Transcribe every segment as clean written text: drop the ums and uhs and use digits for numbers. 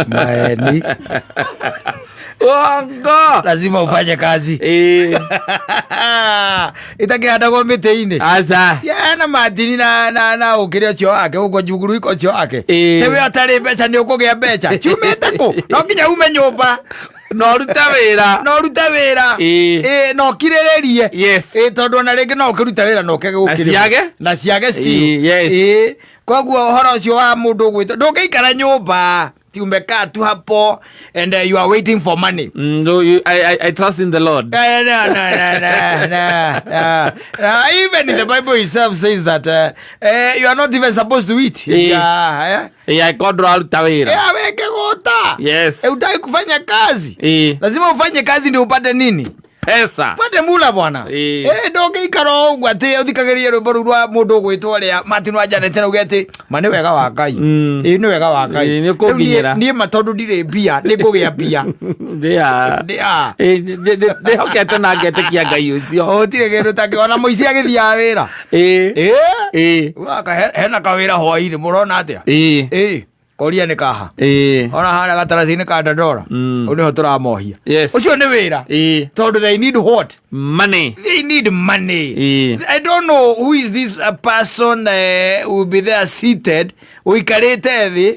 Maeni. Uongo. Lazima ufanye kazi. Ĩĩ. Itakĩhandagwo mĩtĩ-inĩ. Aca. Na Martin na ũkĩrĩa ũcio wake ũguo njuguru ũcio wake. Ĩĩ. Tewe atarĩ mbeca nĩ ũkũgĩa mbeca. Ciumĩte kũ? No nginya ume nyũmba. No ũrute wĩra. No ũrute wĩra. Ĩĩ. Ĩĩ, na ũkirĩrĩrie. Yes. Ĩĩ, tondũ ona rĩngĩ no ũkĩrute wĩra na ũkĩage gũkĩrĩhwo. Ciage? Na ciage still. Ĩĩ, yes. Ĩĩ. Koguo ũhoro ũcio wa mũndũ ũgwĩtwo ndũngĩikara nyũmba ti umekaa tu hapo and you are waiting for money. No, I trust in the Lord. No, no, no, no, no, no. Even in the Bible itself says that you are not even supposed to eat. Eh. Yeah, eh? Ĩĩ, angĩkorwo ndũraruta wĩra. Yeah, weke gota. Yes. Hutaki kufanya kazi. Ĩĩ. Lazima ufanye kazi ndio upate nini? Pesa. Upate mula bwana. Ĩĩ. Ndũngĩikara o ũguo atĩ ũthikagĩrĩrie rwĩmbo rũu rwa mũndũ ũgwĩtwo ũrĩa Martin wa Janet na uge atĩ ma nĩ wega wa Ngai. Ĩĩ, nĩ wega wa Ngai. Ĩĩ, nĩ ũkũnginyĩra. Rĩu niĩ ma tondũ ndirĩ mbia nĩ ngũgĩa mbia. Ndĩa. Ndĩa. Ĩĩ, ndĩhokete na ngetĩkia Ngai ũcio. Gũtirĩ kĩndũ takĩ ona mũici agĩthiaga wĩra. Ĩĩ. Ĩĩ. Ĩĩ. Waka hena kawĩra hwainĩ mũrona atĩa? Ĩĩ. Ĩĩ. Koria nĩ kaha. Ĩĩ. Ona harĩa gataraci-inĩ ka Dandora. Ũũ nĩho tũramohia. Yes. Ũcio nĩ wĩra. Ĩĩ. Tondũ they need what? Money. They need money. Ĩĩ. I don't know who is this person who will be there seated ũikarĩte thĩ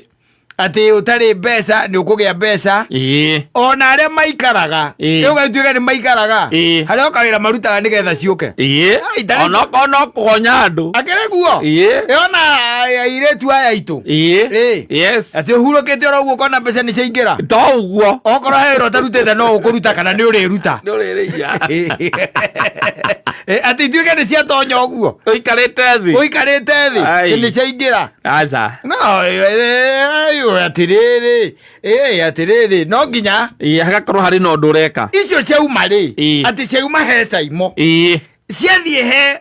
atĩ ũtarĩ mbeca nĩ ũkũgĩa mbeca. Ĩĩ. Ona arĩa maikaraga. Ĩĩ. Ĩĩ ũgatuĩka nĩ maikaraga. Ĩĩ. Harĩa o kawĩra marutaga nĩgetha ciũke. Ĩĩ. Ai, tarĩ- Onokorwo no kũgonya andũ. Akĩrĩ guo. Ĩĩ. Ĩ ona airĩtu aya aitũ. Ĩĩ. Ĩĩ. Yes. Atĩ ũhurũkĩte oro ũguo ũkona mbeca nĩ ciaingĩra. To ũguo. Okorwo he wĩra ũtarutĩte no ũkũruta kana nĩ ũrĩruta. Nĩ ũrĩrĩia. Ĩ, atĩ ituĩke nĩ ciatonya ũguo. Ũikarĩte thĩ. Ũikarĩte thĩ. Ai. Atĩ nĩ ciaingĩra. Aca. No, atĩrĩrĩ, ĩ, atĩrĩrĩ, no nginya Ĩĩ, hagakorwo harĩ na ũndũ ũreka. Icio ciauma rĩ, Ĩĩ. atĩ ciauma he Caimo. Ĩĩ. Ciathiĩ he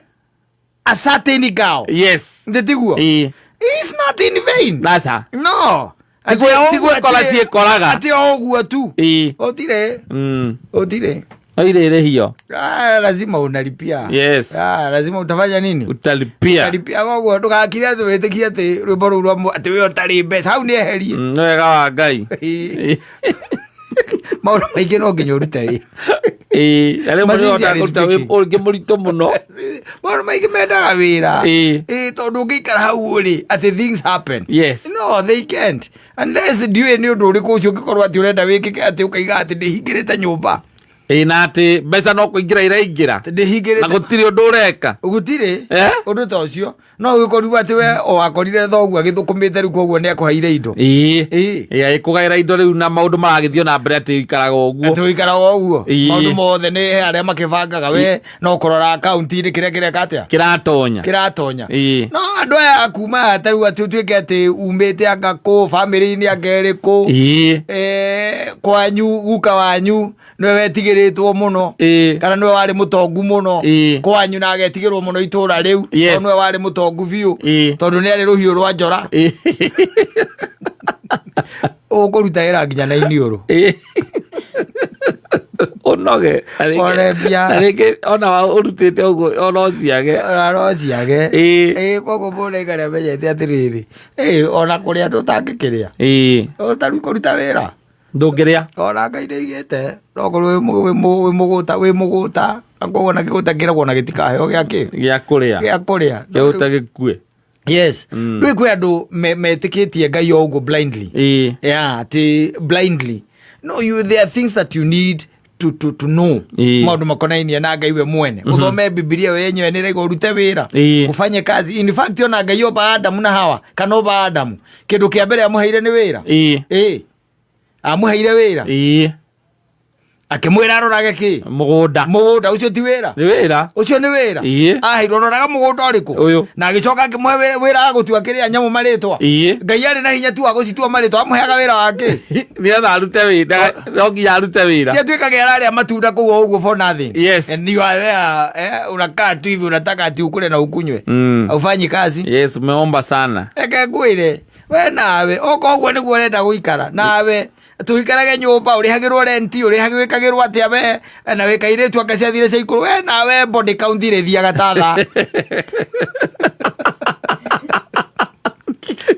a certain girl. Yes. Ndĩtiguo? Ĩĩ. It's not in vain. Aca. No. Tiguo ĩkora ciĩkoraga. Atĩ o ũguo tu. Ĩĩ. Ũtirĩ. Ũtirĩ. No irĩrĩhio. Ah, lazima unalipia. Yes. Ah, lazima utafanya nini? Utalipia. Utalipia koguo ndũgakire atĩ wĩtĩkie atĩ rwĩmbo rũu rwa atĩ we ũtarĩ mbeca hau nĩ eherie. Nĩ wega wa Ngai. Maũndũ maingĩ no nginya ũrute wĩra. Ĩĩ, na rĩmwe Mazizi nĩhotaga are kũruta wĩ speaking. ũngĩ mũritũ mũno. Maũndũ maingĩ mendaga wĩra. Ĩĩ. Ĩĩ, tondũ ũngĩikara hau rĩ atĩ things happen. Yes. No, they can't. Unless ndiũĩ nĩ ũndũ ũrĩkũ ũcio ũngĩkorwo atĩ ũrenda wĩkĩke atĩ ũkaiga atĩ ndĩhingĩrĩte nyũmba. Ĩĩ, na atĩ mbeca no kũingĩra iraingĩra. Atĩ ndĩhingĩrĩte. Na gũtirĩ ũndũ ũreka. Gũtirĩ Eh? ũndũ ta ũcio. No ũgĩkorirwo atĩ we o wakorire thoguo agĩthũkũmĩte rĩu koguo nĩ akũheire indo. Ĩĩ. Ĩĩ. Ĩĩ, agĩkũgaĩra indo rĩu na maũndũ maragĩthiĩ na mbere atĩ ũikaraga ũguo. Atĩ ũikaraga ũguo. Ĩĩ. Maũndũ mothe nĩ he arĩa makĩbangaga we no kũrora akaunti-inĩ kĩrĩa kĩreka atĩa? Kĩratonya. Kĩratonya. Ĩĩ. No andũ aya kuma ta rĩu atĩ ũtuĩke atĩ umĩte anga kũ bamĩrĩ-inĩ anga ĩrĩkũ. Ĩĩ. Kwanyu guka wanyu nĩwe wetigĩrĩtwo mũno. Ĩĩ. Kana nĩwe warĩ mũtongu mũno. Ĩĩ. Kwanyu na agetigĩrwo mũno itũra rĩu. Yes. Tondũ nĩwe warĩ mũtongu biũ. Ĩĩ. Tondũ nĩ arĩ rũhiũ rwa njora. Ĩĩ. Ũkũruta wĩra nginya na iniũrũ. Ĩĩ. Ũnoge. One mbia. Na rĩngĩ ona ũrutĩte ũguo ona ũciage. Ona no ciage. Ĩĩ. Ĩĩ, koguo mũndũ aikare amenyete atĩrĩrĩ, ĩĩ, ona kũrĩa tũtangĩkĩrĩa. Ĩĩ. Ũtarĩ kũruta wĩra. Ndũngĩrĩa. Ona Ngai nĩaigĩte, no korwo wĩ mũgũta, wĩ mũgũta, na koguo ona kĩgũta kĩragwo na gĩtikaheo gĩa kĩ? Gĩa kũrĩa. Gĩa kũrĩa. Kĩgũta gĩkue. Yes. Rĩu kwĩ andũ metĩkĩtie Ngai o ũguo blindly. Ĩĩ. Yeah, atĩ blindly. No, you, there are things that you need to know. Ĩĩ. Maũndũ makonainie na Ngai we mwene. Ũthome Bibilia we yenyewe nĩ ĩraiga ũrute wĩra. Ĩĩ. Ufanye kazi. In fact, ona Ngai omba Adamu na Hawa, kana omba Adamu, kĩndũ kĩa mbere amũheire nĩ wĩra. Ĩĩ. Ĩĩ. Amũheire wĩra. Ĩĩ. Akĩmwĩra arorage kĩ? Mũgũnda. Mũgũnda ũcio ti wĩra. Nĩ wĩra. Ũcio nĩ wĩra. Ĩĩ. Aheirwo roraga mũgũnda ũrĩkũ? Ũyũ. Na agĩcoka akĩmũhe wĩra wa gũtua kĩrĩa nyamũ marĩtwa. Ĩĩ. Ngai arĩ na hinya tu wa gũcitua marĩtwa, amũheaga wĩra wa kĩ? Nĩgetha arute wĩra. No nginya arute wĩra. Ti atuĩkage ararĩa matunda kũu o ũguo for nothing. Yes. And you are there, unakaa tu hivi unataka ati ukule na ukunywe. Haufanyi kazi. Yes, umeomba sana. Reke ngwĩre, we nawe, okorwo ũguo nĩguo ũrenda gũikara, nawe tuikarage nyũmba ũrĩhagĩrwo renti, ũrĩhagĩrwo atĩa we, na wĩ kairĩtu anga ciathire cia ikũrũ, we nawe body count irĩthiaga ta thaa.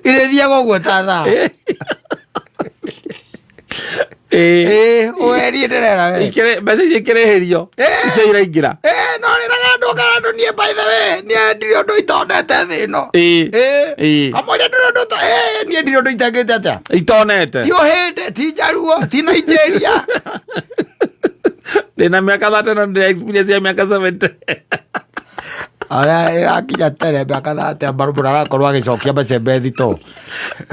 Irĩthiaga ũguo ta thaa. Ĩĩ. Ĩĩ, ũwerie ndĩrera we. Mbeca icio ikĩrĩhĩrio Ĩĩ. icio iraingĩra. Ĩĩ, no rĩraga andũ kana andũ niĩ by the way niĩ ndirĩ ũndũ itonete thĩ ĩno. Ĩĩ. Ĩĩ. Ĩĩ. Kamũira ndĩrĩ ũndũ ĩĩ, niĩ ndirĩ ũndũ itangĩte atĩa. Itonete. Ti ũhĩndĩ, ti njaruo, ti Nigeria. Ndĩna mĩaka 30 na ndĩna experience ya mĩaka 70. Arĩa ĩrakinya tene mĩaka 30 mbarũmũra arakorwo agĩcokia macembe thitoo.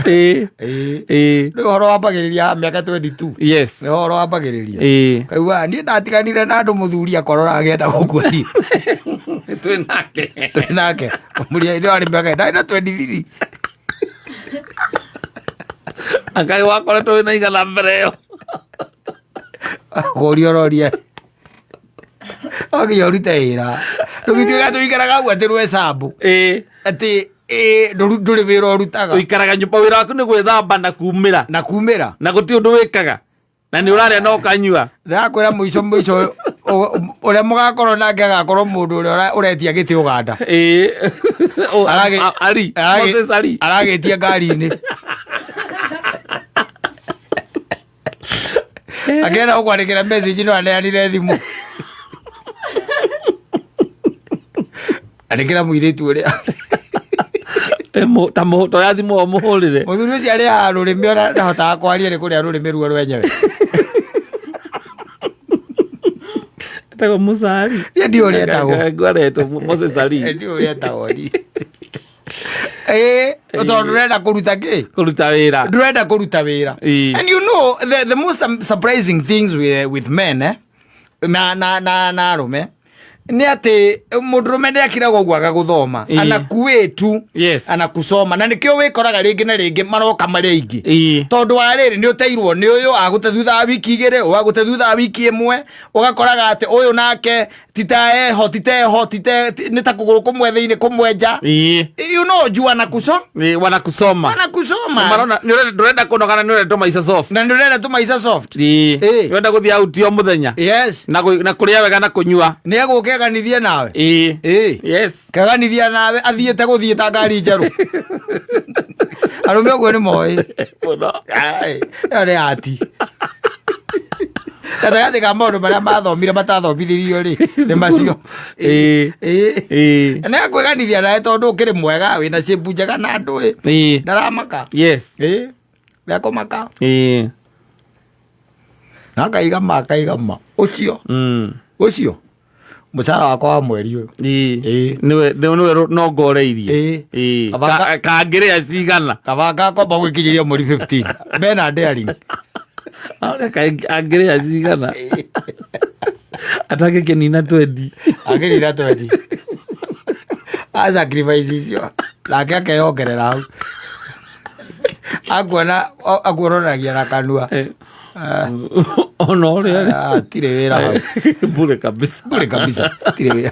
Ĩĩ. Ĩĩ. Ĩĩ. Nĩ ũhoro wambagĩrĩria mĩaka 22. Yes. Nĩ ũhoro wambagĩrĩria. Ĩĩ. Kaigua niĩ ndatiganire na andũ mũthuri akorora agĩenda gũkua niĩ. Twĩ nake. Twĩ nake. Mũria nĩ warĩ mĩaka ndarĩ na 23. Akai wakoretwo wĩna igana mbere ĩyo. Kũria ũroria. No nginya ũrute wĩra. Ndũgĩtuĩka tũikaraga ũguo atĩ rwecambu. Ĩĩ. Atĩ ĩĩ ndũrĩ wĩra ũrutaga. Ũikaraga nyũmba wĩra waku nĩ gwĩthamba na kumĩra. Na kumĩra. Na gũtirĩ ũndũ wĩkaga. Na nĩ ũrarĩa na ũkanyua. Ndĩrakwĩra mũico mũico ũrĩa mũgakorwo nake agakorwo mũndũ ũrĩa ũretia gĩtĩ Ũganda. Ĩĩ. Ari. Moses Ari. Aragĩtia ngari-inĩ. Akĩenda gũkwandĩkĩra message no aneanire thimũ. Andĩkĩra mũirĩtu ũrĩa. Ta toya thimũ ũmũhũrĩre. Mũthuri ũcio arĩaga rũrĩmĩ ona ndahotaga kwaria nĩ kũrĩa rũrĩmĩ ruo rwenyewe. Etagwo Musa Ali. Niĩ ndiũĩ ũrĩa etagwo. Ngwaretwo Moses Ali. Ndiũĩ ũrĩa etagwo niĩ. Ĩĩ, tondũ ndũrenda kũruta kĩ? Kũruta wĩra. Ndũrenda kũruta wĩra. Ĩĩ. And you know the most surprising things with men na arũme nĩ atĩ mũndũrũme nĩ akiraga ũguo aga gũthoma. Ĩĩ. Anakuĩtu. Yes. Anakusoma na nĩkĩo wĩkoraga rĩngĩ na rĩngĩ maroka marĩ aingĩ. Ĩĩ. Tondũ wa rĩrĩ nĩ ũteirwo nĩ ũyũ agũte thutha wa wiki igĩrĩ, ũyũ agũte thutha wa wiki ĩmwe, ũgakoraga atĩ ũyũ nake titaeho titeho tite nĩ ta kũgũrũ kũmwe thĩinĩ kũmwe nja. Ĩĩ. You know juu anakuso Ĩĩ, wanakusoma. anakusoma Marona nĩ ndũrenda kũnoga na nĩ ũrenda tũmaica soft. na nĩ ũrenda tũmaica soft. Ĩĩ. Ĩĩ. Ũrenda gũthiĩ out o mũthenya. Yes. Na kũrĩa wega na kũnyua. Nĩ egũkeganithie nawe. Ĩĩ. Ĩĩ. Yes. Keganithia nawe athiĩte gũthiĩ ta ngari njerũ. Arũme ũguo nĩ moĩ. Mũno. Ai, ĩyo nĩ ati. Gatagatĩ ka maũndũ marĩa mathomire matathomithirio rĩ, nĩ macio. Ĩĩ. Ĩĩ. Ĩĩ. Nĩ akwĩganithia nawe tondũ ũkĩrĩ mwega wĩna shape njega na andũ ĩ. Ĩĩ. Ndaramaka. Yes. Ĩĩ. Ndekũmaka. Ĩĩ. Na akaigama akaigama. Ũcio. Ũcio. Mũcara wakwa wa mweri ũyũ. Ĩĩ. Ĩĩ. Nĩwe nĩwe nongoreirie. Ĩĩ. Ĩĩ. Kabanga- Kangĩrĩa cigana. Kaba ngakomba gwĩkinyĩria mweri 15. Mena daring. Aone angĩrĩa cigana. Atangĩkĩnina 20. Angĩnina 20. A sacrifice icio. Nake akeyongerera hau. Akuona akuononagia na kanua. Ona ũrĩa Tirĩ wĩra hau. bure kabisa. Bure kabisa. Tirĩ wĩra.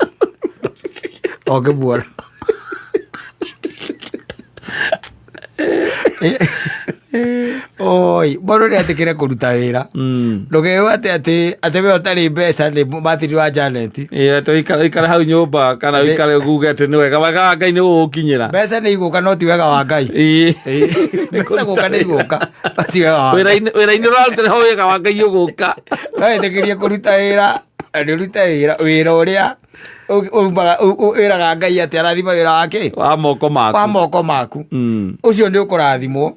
Ũngĩmuona. Oi, mũndũ nĩ atĩkĩre kũruta wĩra. Ndũkewe atĩ atĩ atĩ we ũtarĩ mbeca nĩ matiri wa Janet. Ĩĩ, atĩ ũikare hau nyũmba kana ũikare uge atĩ nĩ wega wega wa Ngai nĩ gũgũkinyĩra. Mbeca nĩ igũka no ti wega wa Ngai. Ĩĩ. Mbeca gũka nĩ igũka no ti wega wa Ngai. Wĩra-inĩ ũraruta nĩho wega wa Ngai ũgũka. No wĩtĩkĩrie kũruta wĩra na nĩ ũrute wĩra wĩra ũrĩa wĩraga Ngai atĩ arathima wĩra wake Wa moko maku. wa moko maku. Ũcio nĩ ũkũrathimwo.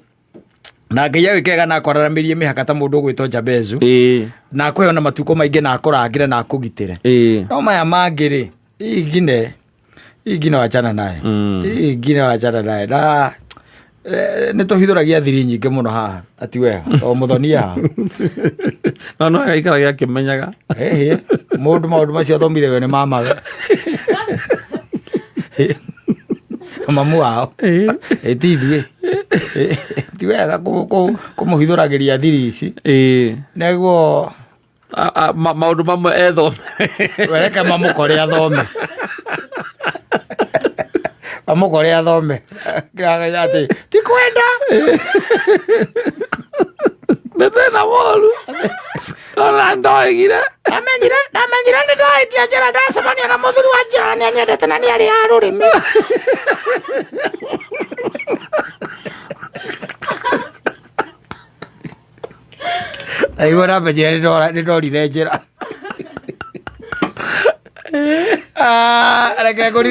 Na Ngai agwĩke wega na akwararamĩrie mĩhaka ta mũndũ ũgwĩtwo Jabezu. Ĩĩ. Na akũhe ona matukũ maingĩ na akũrangĩre na akũgitĩre. Ĩĩ. No maya mangĩ rĩ, hii ingine, hii ingine wachana naye. Hii ingine wachana naye. Na nĩ tũhithũragia thiri nyingĩ mũno haha ati wega o mũthoni haha. No no agaikaraga akĩmenyaga. Ĩhĩ, mũndũ maũndũ macio athomithagio nĩ mamawe. Mamu wao. Ĩ ti ithuĩ. Ti wega kũmũhithũragĩria thiri ici. Ĩĩ. Nĩguo Maũndũ mamwe ethome. Reke mamũkore athome. Mamũkore athome. Kĩragenya atĩ ti kwenda. Nĩ thĩna mũru. Ona ndoigire. Ndamenyire nĩ ndahĩtia njĩra ndacemania na mũthuri wa njĩra nĩ anyendete na nĩ arĩaga rũrĩmĩ. Aigua namenyire nĩ ndorire njĩra. Ah, reke ngũririkanie.